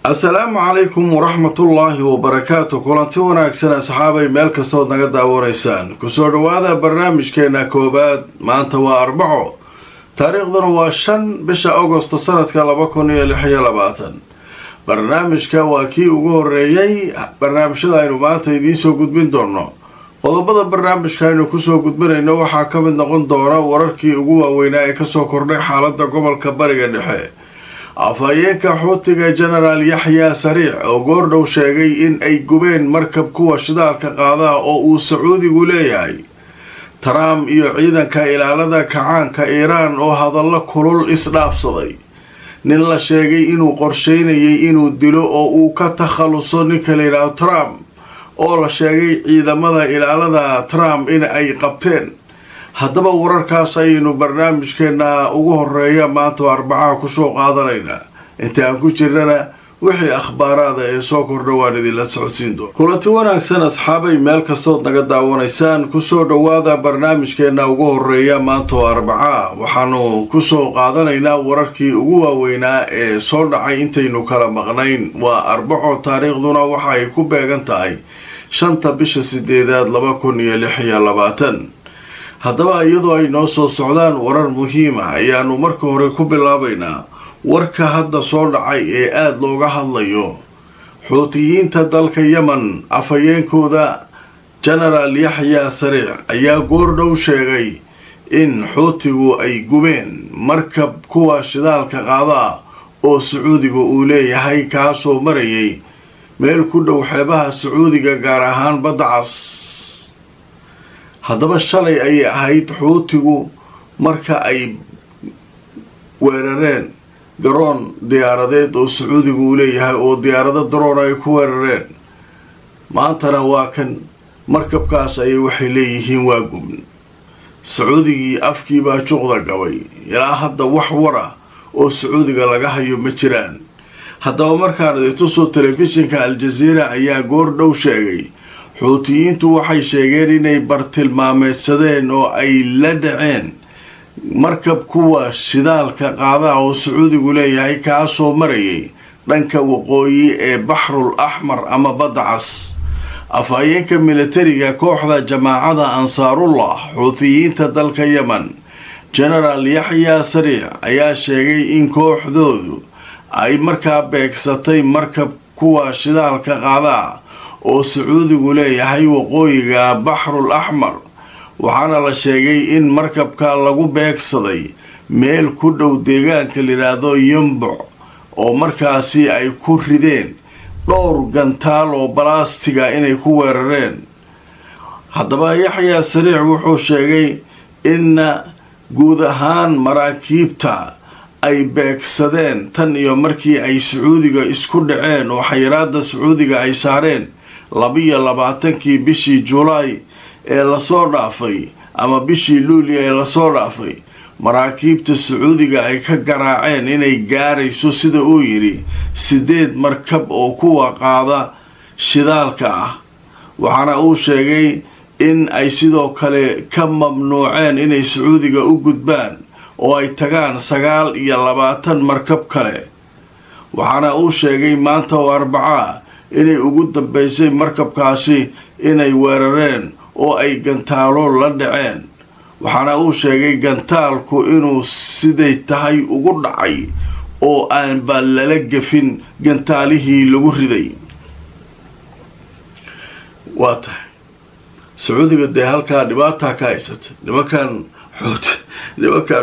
Asalaamu calaykum waraxmatullaahi wabarakaatu. Kulanti wanaagsan, asxaabay, meel kastood naga daawanaysaan, kusoo dhowaada barnaamijkeena koobaad. Maanta waa Arbaco, taariikhduna waa 5 bisha Agosto sanadka 2026. Barnaamijka waa kii ugu horeeyey barnaamijyada aynu maanta idiinsoo gudbin doonno. Qodobada barnaamijka aynu kusoo gudbinayno waxaa ka mid noqon doona wararkii ugu waaweynaa ee kasoo kordhay xaalada gobolka Bariga Dhexe, afhayeenka Xuutiga Genaraal Yaxya Sariic oo goordhow sheegay in ay gubeen markab kuwa shidaalka qaadaa oo uu Sacuudigu leeyahay, Trump iyo ciidanka ilaalada kacaanka Iiraan oo hadallo kulul isdhaafsaday, nin la sheegay inuu qorsheynayay inuu dilo oo uu ka takhaluso ninka la yidhaahdo Trump oo la sheegay ciidamada ilaalada Trump in ay qabteen. Haddaba wararkaas ayaynu barnaamijkeena ugu horeeya maanta oo Arbacaha kusoo qaadanaynaa. Inta aan ku jirnana wixii akhbaaraada ee soo kordha waan idinla socodsiin doona. Kulanti wanaagsan, asxaabay, meel kastood naga daawanaysaan, kusoo dhowaada barnaamijkeena ugu horeeya maanta oo Arbacaa. Waxaanu kusoo qaadanaynaa wararkii ugu waaweynaa ee soo dhacay intaynu kala maqnayn. Waa Arbaco, taariikhduna waxa ay ku beegan tahay 5-ta bisha 8-aad 2026. Haddaba iyadoo ay noo soo socdaan warar muhiim ah, ayaanu marka hore ku bilaabaynaa warka hadda soo dhacay ee aada looga hadlayo. Xuutiyiinta dalka Yemen afhayeenkooda Genaraal Yaxya Sariic ayaa goordhow sheegay in Xuutigu ay gubeen markab kuwa shidaalka qaadaa oo Sacuudiga uu leeyahay, kaasoo marayay meel ku dhow xeebaha Sacuudiga, gaar ahaan Badda Cas. Haddaba shalay ayay ahayd Xuutigu marka ay weerareen garoon diyaaradeed oo Sacuudigu uu leeyahay oo diyaarado daroon ay ku weerareen. Maantana waa kan markabkaas ayay waxay leeyihiin waa gubn. Sacuudigii afkiibaa juqda gabay. Ilaa hadda wax war ah oo Sacuudiga laga hayo ma jiraan. Haddaba markaan idintusoo, telefishinka Al-Jaziira ayaa goor dhow sheegay Xuutiyiintu waxay sheegeen inay bartilmaameedsadeen oo ay la dhaceen markab kuwa shidaalka qaadaha oo Sacuudigu leeyahay, kaasoo marayay dhanka waqooyi ee Baxrul Axmar ama Badda Cas. Afhayeenka militariga kooxda Jamaacada Ansaarullah, Xuutiyiinta dalka Yemen, Genaraal Yaxya Sariic ayaa sheegay in kooxdoodu ay markaa beegsatay markab kuwa shidaalka qaadaa oo Sacuudigu leeyahay waqooyiga Baxrul Axmar. Waxaana la sheegay in markabka lagu beegsaday meel ku dhow deegaanka layidhaahdo Yumbuc, oo markaasi ay ku rideen dhowr gantaal oo balaastiga inay ku weerareen. Haddaba Yaxya Sariic wuxuu sheegay in guud ahaan maraakiibta ay beegsadeen tan iyo markii ay Sacuudiga isku dhaceen oo xayiraada Sacuudiga ay saareen 22-kii bishii Julaay ee lasoo dhaafay ama bishii Luuliya ee lasoo dhaafay, maraakiibta Sacuudiga ay ka garaaceen inay gaarayso, sida uu yidhi, 8 markab oo kuwa qaada shidaalka ah. Waxaana uu sheegay in ay sidoo kale ka mamnuuceen inay Sacuudiga u gudbaan oo ay tagaan 29 markab kale. Waxaana uu sheegay maanta oo Arbacaa inay ugu dambeysay markabkaasi inay weerareen oo ay gantaalo la dhaceen. Waxaana uu sheegay gantaalku inuu siday tahay ugu dhacay oo aanba lala gefin gantaalihii lagu riday. Waa tahay, Sacuudiga dee halkaa dhibaataa ka haysata. Nimankan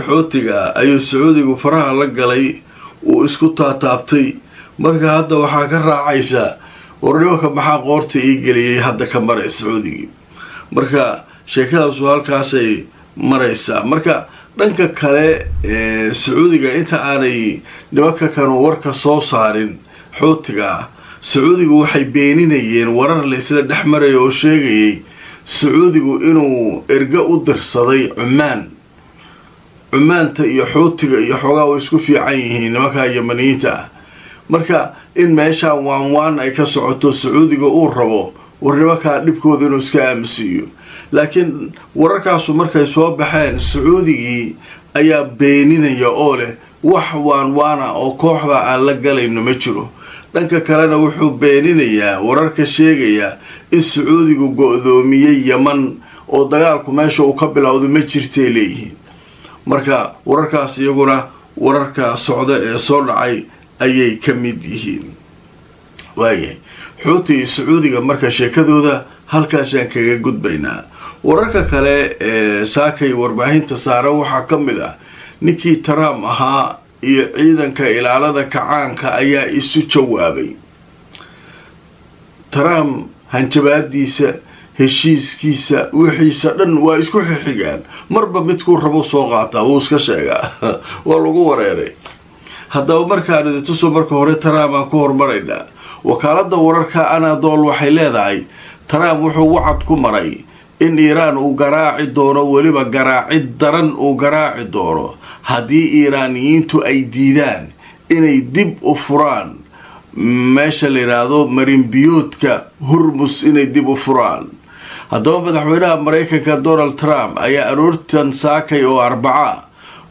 Xuutiga ayuu Sacuudigu faraha la galay, uu isku taataabtay. Marka hadda waxaa ka raacaysa, war nimanka maxaa qoorta ii geliyay, hadda ka maray Sacuudigii. Marka sheekadaasu halkaasay maraysaa. Marka dhanka kale, Sacuudiga inta aanay nimanka kanu warka soo saarin Xuutiga ah, Sacuudigu waxay beeninayeen warar la isla dhex maraya oo sheegayay Sacuudigu inuu ergo u dirsaday Cumaan. Cumaanta iyo Xuutiga iyo xoogaa way isku fiican yihiin nimanka Yamaniyiinta ah. Marka in meeshaan waan waan ay ka socoto, Sacuudiga uu rabo war nimankaa dhibkooda inuu iska aamusiiyo. Laakiin wararkaasu markay soo baxeen, Sacuudigii ayaa beeninaya oo leh wax waan waana oo kooxda aan la galayno ma jiro. Dhanka kalena wuxuu beeninayaa wararka sheegaya in Sacuudigu go-doomiyey Yeman oo dagaalku meesha uu ka bilowday ma jirtay leeyihiin. Marka wararkaas iyaguna wararka socda ee soo dhacay ayay ka mid yihiin. Waayahay, Xuuti iyo Sacuudiga marka sheekadooda halkaasaan kaga gudbaynaa. Wararka kale ee saakay warbaahinta saaran waxaa ka mid ah ninkii Trump ahaa iyo ciidanka ilaalada kacaanka ayaa isu jawaabay. Trump hanjabaadiisa, heshiiskiisa, wixiisa dhan waa isku xixigaan. Marba midkuu rabo soo qaataa, wuu iska sheegaa, waa lagu wareeray. Haddaba markaan idintuso, marka hore Trump aan ku hormaraynaa. Wakaaladda wararka Anadol waxay leedahay Trump wuxuu wacad ku maray in Iiraan uu garaaci doono, weliba garaacid daran uu garaaci doono, haddii Iiraaniyiintu ay diidaan inay dib u furaan meesha la yidhaahdo marinbiyoodka Hurmus, inay dib u furaan. Haddaba madaxweynaha Maraykanka Donald Trump ayaa aroortan saakay oo Arbaca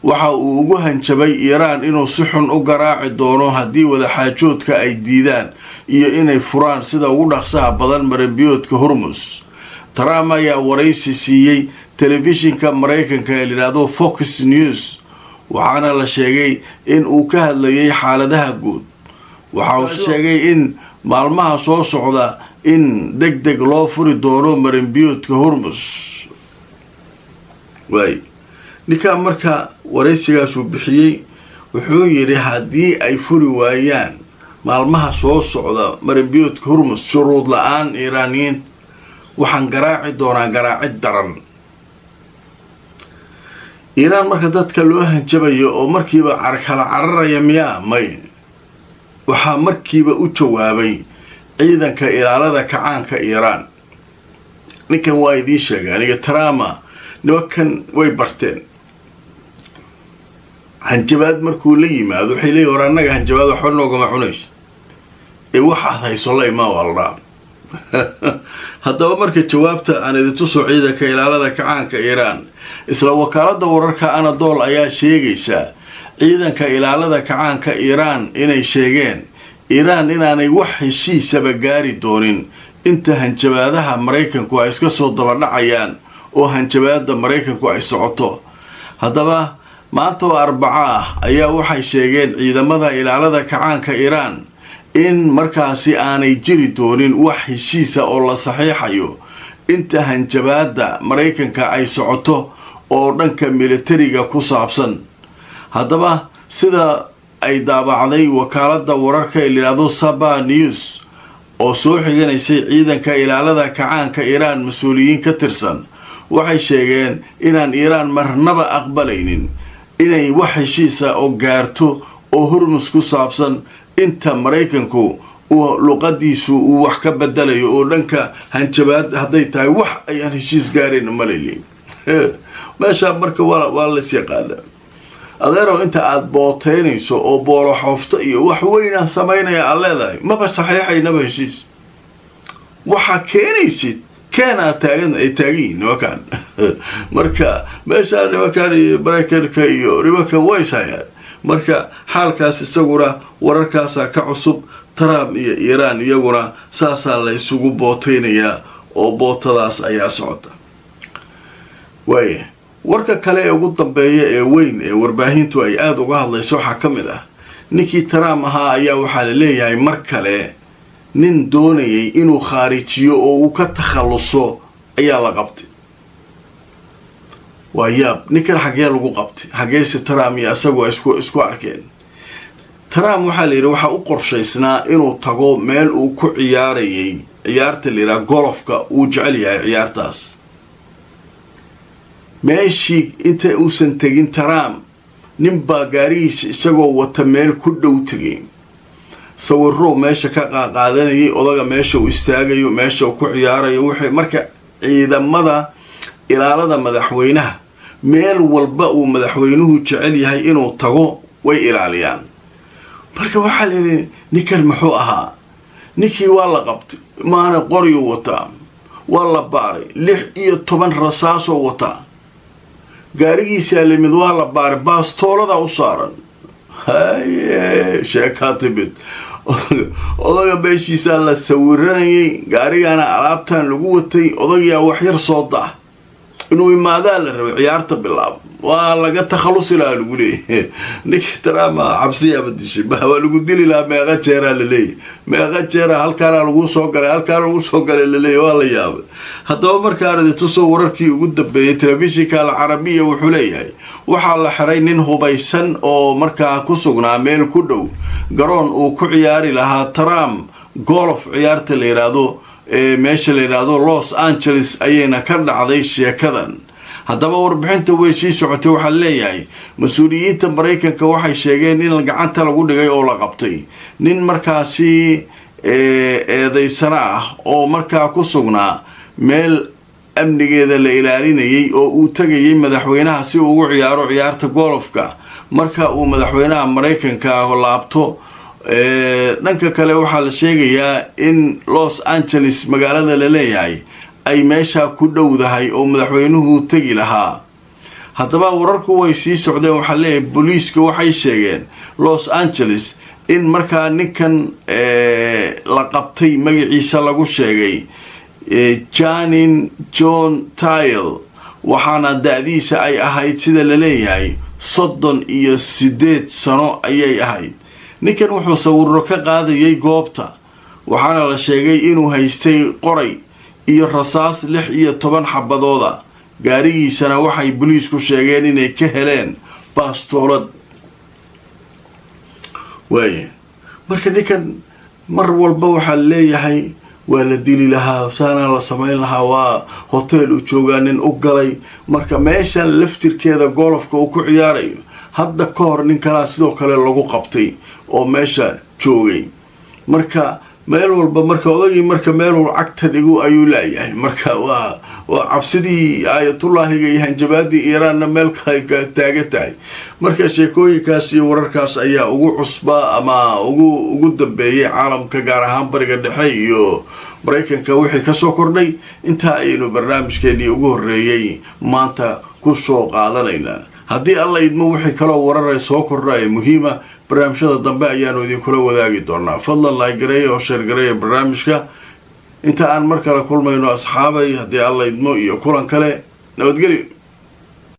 waxa uu ugu hanjabay Iiraan inuu si xun u garaaci doono haddii wadaxaajoodka ay diidaan iyo inay furaan sida ugu dhaqsaha badan marinbiyoodka Hurmus. Trump ayaa waraysi siiyey telefishinka Maraykanka ee layidhaahdo Fox News, waxaana la sheegay in uu ka hadlayay xaaladaha guud. Waxa uu sheegay in maalmaha soo socda in deg deg loo furi doono marinbiyoodka Hurmus. Waay, ninkaa marka waraysigaasuu bixiyey wuxuu yidhi haddii ay furi waayaan maalmaha soo socda marinbiyoodka Hurmus shuruud la-aan Iiraaniyiin, waxaan garaaci doonaa garaacid daran Iiraan. Marka dadka loo hanjabayo oo markiiba kala cararaya miyaa? May, waxaa markiiba u jawaabay ciidanka ilaalada kacaanka Iiraan. Ninkan waa idiin sheegay aniga, Trump nimankan way barteen. Hanjabaad markuu la yimaado waxay leeyihin, "War, annaga hanjabaad waxba noogama cunaysa ee waxaad hayso la imaan." Waa la dhaa. Haddaba marka jawaabta aan idintuso ciidanka ilaalada kacaanka Iiraan. Isla wakaaladda wararka Anadol ayaa sheegaysaa ciidanka ilaalada kacaanka Iiraan inay sheegeen Iiraan inaanay wax heshiisaba gaari doonin inta hanjabaadaha Maraykanku ay iska soo dabadhacayaan oo hanjabaada Maraykanku ay socoto. Haddaba maanta oo Arbaco ah ayaa waxay sheegeen ciidamada ilaalada kacaanka Iiraan in markaasi aanay jiri doonin wax heshiisa oo la saxiixayo inta hanjabaada Maraykanka ay socoto oo dhanka militariga ku saabsan. Haddaba sida ay daabacday wakaaladda wararka ee layidhaahdo Saba News oo soo xiganaysay ciidanka ilaalada kacaanka Iiraan mas-uuliyiin ka tirsan, waxay sheegeen inaan Iiraan marnaba aqbalaynin inay wax heshiisa oo gaarto oo Hurmus ku saabsan inta Maraykanku uu luqadiisu uu wax ka bedelayo oo dhanka hanjabaad hadday tahay wax ayaan heshiis gaarayn malali meeshaa. Marka waa lays yaqaana, adeerow, inta aada booteynayso oo booloxoofto iyo wax weynaan samaynaya aad leedahay, maba saxiixaynaba heshiis. Waxaa keenaysid keenaa taagan ay taagan yihiin nimankan. Marka meeshaa nimankan iyo Maraykanka iyo nimankan way ishayaan. Marka xaalkaas isaguna wararkaasaa ka cusub. Trump iyo Iiraan iyaguna saasaa la isugu booteynayaa oo bootadaas ayaa socota. Waaya, warka kale ee ugu dambeeya ee weyn ee warbaahintu ay aada uga hadlayso waxaa ka mid ah ninkii Trump ahaa ayaa waxaa la leeyahay mar kale nin doonayay inuu khaarijiyo oo uu ka takhalluso ayaa la qabtay. Waa yaab, ninkan xaggee lagu qabtay? Xaggeese Trump iyo isagu isku arkeen? Trump waxaa la yidhi waxaa u qorshaysnaa inuu tago meel uu ku ciyaarayay ciyaarta la yidhaha golofka, uu jecel yahay ciyaartaas. Meeshii inta uusan tegin Trump, nin baa gaarigiisa isagoo wata meel ku dhow tegay, sawiro meesha ka qaaqaadanayay odaga, meesha uu istaagayo, meesha uu ku ciyaarayo wixii. Marka ciidamada ilaalada madaxweynaha meel walba uu madaxweynuhu jecel yahay inuu tago way ilaaliyaan. Marka waxaa la yidhi, ninkan muxuu ahaa? Ninkii waa la qabtay, maana qoryuu wataa. Waa la baaray, 16 rasaasoo wataa. Gaarigiisaa limid, waa la baaray, baastoolada u saaran. Haye, sheekaa timid. Odaga meeshiisaa la sawiranayay, gaarigana alaabtan lagu watay. Odagaa wax yar soo dah inuu imaadaa la rabay, ciyaarta bilaabo, waa laga takhalusi lahaa lagu leeyahy. Ninka Trump cabsiyaaba dishay, waa lagu dili lahaa. Meeqa jeeraa laleeyahy, meeqa jeera halkaana lagu soo galay, halkaana lagu soo galay laleeyahy, waa la yaabay. Haddaba markaan idintusoo wararkii ugu dambeeyay, telefishinka Alcarabiya wuxuu leeyahay waxaa la xiray nin hubaysan oo markaa ku sugnaa meel ku dhow garoon uu ku ciyaari lahaa Trump golf ciyaarta la yidhaahdo ee meesha la yidhaahdo Los Angeles ayayna ka dhacday sheekadan. Haddaba warbixinta way sii socotay. Waxaa leeyahay mas-uuliyiinta Maraykanka waxay sheegeen in gacanta lagu dhigay oo la qabtay nin markaasi eedaysano ah oo markaa ku sugnaa meel amnigeeda la ilaalinayay oo uu tegayay madaxweynaha si uu ugu ciyaaro ciyaarta golofka marka uu madaxweynaha Maraykanka laabto. Dhanka kale waxaa la sheegayaa in Los Angeles magaalada la leeyahay ay meeshaa ku dhowdahay oo madaxweynuhu tegi lahaa. Haddaba wararku way sii socdeen. Waxaa leeyahay booliiska waxay sheegeen Los Angeles in markaa ninkan la qabtay magaciisa lagu sheegay Janin John Tile, waxaana da-diisa ay ahayd, sida la leeyahay, 38 sano ayay ahayd. Ninkan wuxuu sawiro ka qaadayay goobta, waxaana la sheegay inuu haystay qoray iyo rasaas 16 xabadooda. Gaarigiisana waxay boliisku sheegeen inay ka heleen baastoolad. Waaya, marka ninkan mar walba waxaa leeyahay waa la dili lahaa, saanaa la samayn lahaa. Waa hotel uu joogaa nin u galay. Marka meeshan laftirkeeda golofka uu ku ciyaarayo hadda ka hor nin kalaa sidoo kale lagu qabtay oo meesha joogay. Marka meel walba marka odagii marka meeluu cagta dhigo ayuu laayahay. Marka waa cabsidii aayatullaahiga iyo hanjabaadii Iiraanna meel kale taagan tahay. Marka sheekooyinkaas iyo wararkaas ayaa ugu cusbaa ama ugu dambeeyay caalamka, gaar ahaan Bariga Dhexe iyo Maraykanka wixii kasoo kordhay. Intaa ayaynu barnaamijkeenii ugu horreeyey maanta kusoo qaadanaynaa. Haddii Alla idmo, wixii kaloo warar soo kordha ee muhiima barnaamijyada dambe ayaanu idinkula wadaagi doonaa. Fadlan like gareeya oo share gareeya barnaamijka. Inta aan mar kale kulmayno, asxaabay, haddii Alla idmo iyo kulan kale, nabadgelyo.